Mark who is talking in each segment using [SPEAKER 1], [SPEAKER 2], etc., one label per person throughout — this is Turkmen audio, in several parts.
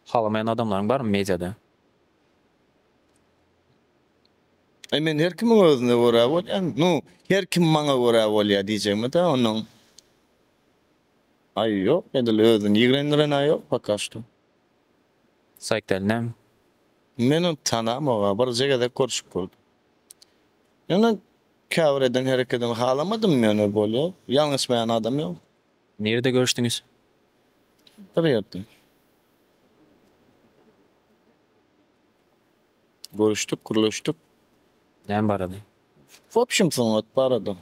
[SPEAKER 1] Halamaýan adamlaryň barmy mediada?
[SPEAKER 2] E men her kimiň özüne görä bolýan. Nu, her kim maňa görä bolýa diýjegimi-dä onuň. Aý ýok, edil özüni ýigrendiren-ä ýok poka şto.
[SPEAKER 1] Saýtdel näme?
[SPEAKER 2] Men ony tanamok-a, birje gezek görşüp gördüm. Ýöne käbir eden herekedini halamadym ýöne bolýa. Ýalňyşmaýan adam ýok.
[SPEAKER 1] Nirede görüşdiňiz?
[SPEAKER 2] Bir ýerde. Görüşdik, gürleşdik.
[SPEAKER 1] Näme barada?
[SPEAKER 2] W obşim sungat barada.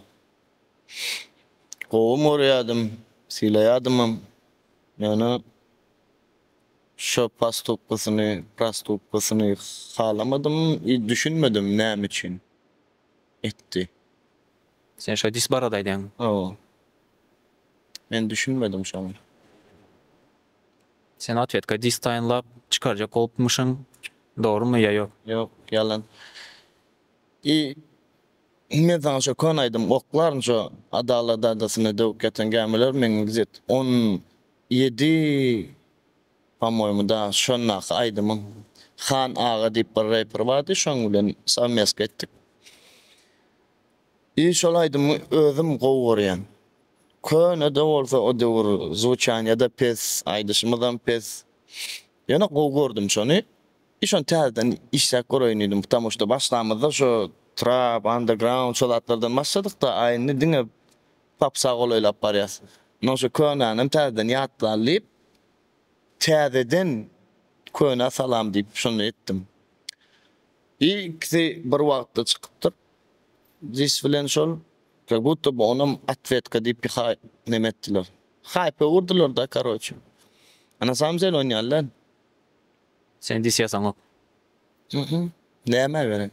[SPEAKER 2] Gowy görýärdim, sylaýardymam. Ýöne şo postupkasyny, prostupkasyny halamadym i düşünmedim näme üçin etdi.
[SPEAKER 1] Sen şo dis barada aýdýaň.
[SPEAKER 2] Hawa. Men düşünmedim şoňa.
[SPEAKER 1] Sen otwetka dis taýynlap çykarjak bolupmyşyň. Dogrumy ýa ýok?
[SPEAKER 2] Ýok, ýalan. I men saňa şo köne aýdym oklaryn şo Adalat adasynda döwük ýatan gämiler meň gzet 17 Pamoýmy da şondaky aýdymyň Han aga diýip bir reper bardy şoň bilen sowmeska etdik. I şol aýdymy özüm gowy görýän. Köne-de bolsa o döwür zwuçaniýada pes, aýdyşymyzam pes. Ýöne gowy gördüm şony. I şony täzeden işläp göreýin diýdim. Putamu şda başlamyzda şo trap, underground şo zatlardan başladyk-da, a indi diňe popsa golaýlap barýas. Ondan şo könänem täzeden ýatlaly diýip, täzeden könä salam diýip şony etdim. I ikisi bir wagtda çykypdyr. Dis bilen şol kak budto by onam otwetka diýip bir haý neme etdiler. Haýpa urdular-da karoçe. A na samom dele on ýaly däl.
[SPEAKER 1] Sen dis ýasaňok.
[SPEAKER 2] Nämä gerek?